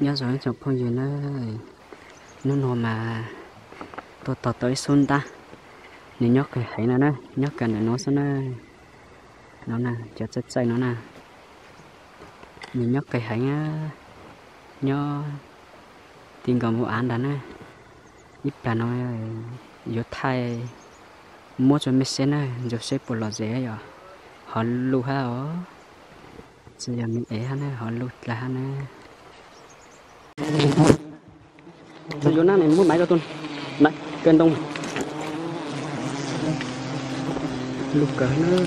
Nyob zoo ib tsoom phooj ywg na, hnub no mas tuaj tog tau ib xub ntab, nws nyob qis heev no na, nyob kiag ntawm no xwb na. No na, cov txaij txaij no na, nws nyob qis heev, nyob ti nkaus npoo av ntag na. Ib plag no yuav thaij muab rau mej saib na, ntsuag seb puas lom zem yom. Hov luj hab os, tsis yog me ev hab na, hov luj dlaag hab na. Tsis yuav nab ne, muab maiv rau tus na, kaw ntoo. Luj kawg na.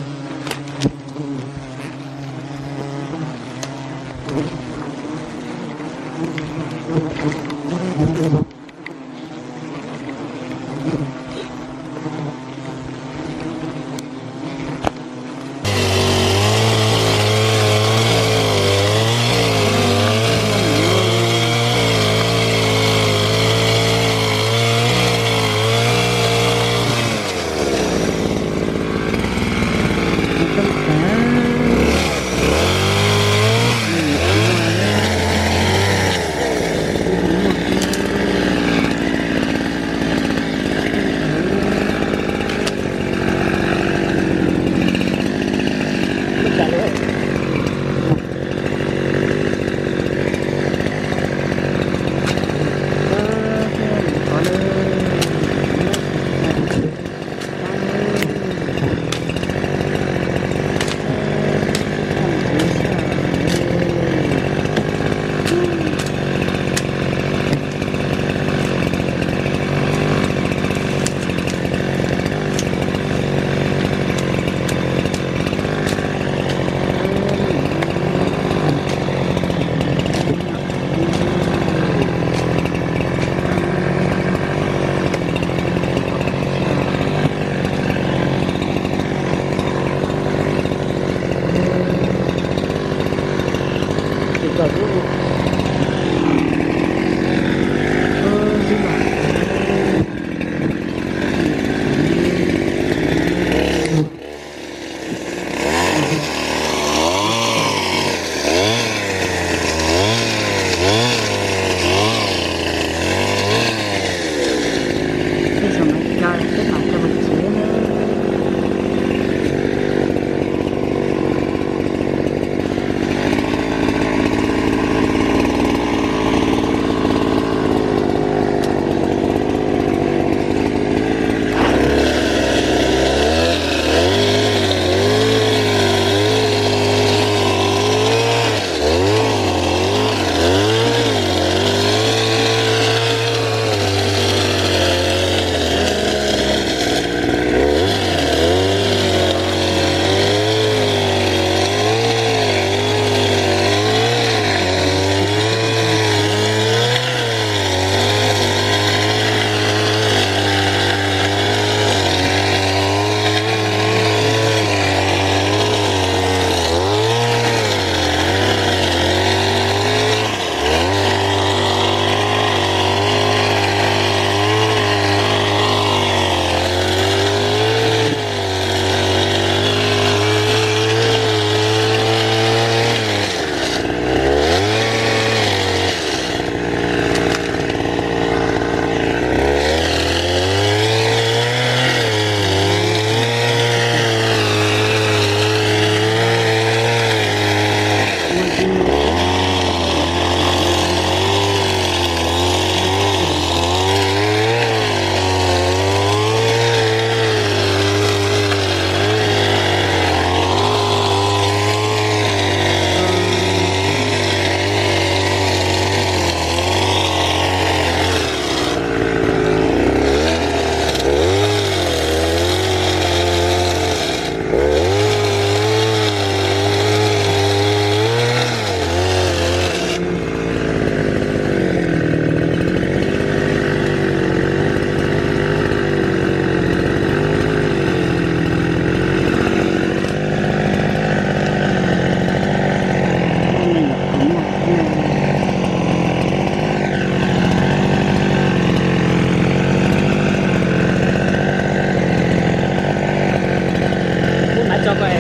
Muab maiv tso koj,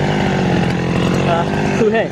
khwv he.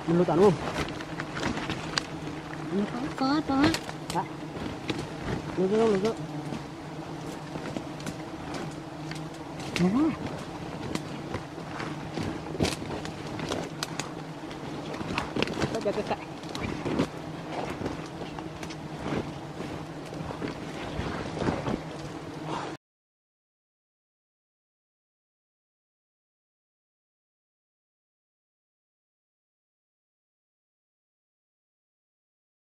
Lug tom no. Lug, lug, lug. Koj cov koj kaim.